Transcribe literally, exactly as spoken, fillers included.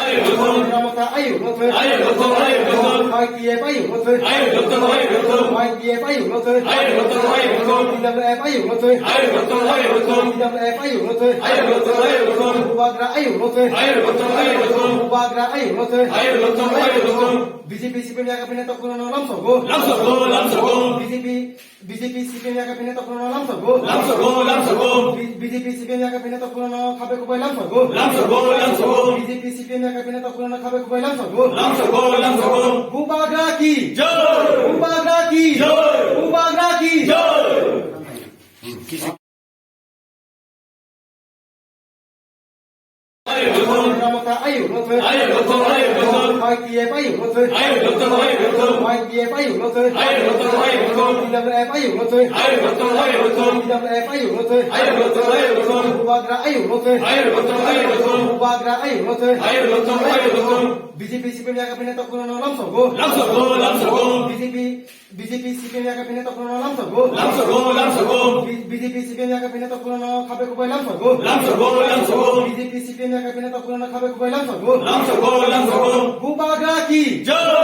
Ayuk Rotoi. Ayuk Rotoi, ayuk Rotoi. Y T F ayuk Rotoi. Ayuk Rotoi, ayuk Rotoi. Y T F ayuk Rotoi. Ayuk Rotoi, ayuk Rotoi. T W F ayuk Rotoi. Ayuk Rotoi, ayuk Rotoi. T W F ayuk Rotoi. Ayuk Rotoi, ayuk Rotoi. Bubagra ayuk Rotoi. Ayuk Rotoi, ayuk Rotoi. Bubagra ayuk Rotoi. Ayuk Rotoi, ayuk Rotoi. B J P C P M yakapine tokuno no lamsogo. Lamsogo, lamsogo. B J P B J P C P M yakapine tokuno lamsogo. Lamsogo, lamsogo. B-, B J P C P M yakapine tokuno khabe kubai lamsogo. Lamsogo, lamsogo. B J P C P M yakapine tokuno khabe kubai lamsogo. Lamsogo, lamsogo. Bubagra ki jai. Bubagra ki jai. Bubagra ki jai. Ayuk Rotoi. Ayuk Rotoi, ayuk Rotoi. Y T F ayuk Rotoi. Ayuk Rotoi, ayuk Rotoi. Y T F ayuk Rotoi. Ayuk Rotoi, ayuk Rotoi. T W F ayuk Rotoi. Ayuk Rotoi, ayuk Rotoi. T W F ayuk Rotoi. Ayuk Rotoi, ayuk Rotoi. Bubagra ayuk Rotoi. Ayuk Rotoi, ayuk Rotoi. Bubagra ayuk Rotoi. Ayuk Rotoi, ayuk Rotoi. B J P C P M yakapine tokuno lamsogo. Lamsogo, lamsogo. B J P B J P C P M yakapine tokuno lamsogo. Lamsogo, lamsogo. B-, B J P C P M yakapine tokuno khabe kubai lamsogo. Lamsogo, lamsogo. B J P C P M yakapine tokuno khabe kubai lamsogo. Lamsogo, lamsogo. Bubagra ki jai.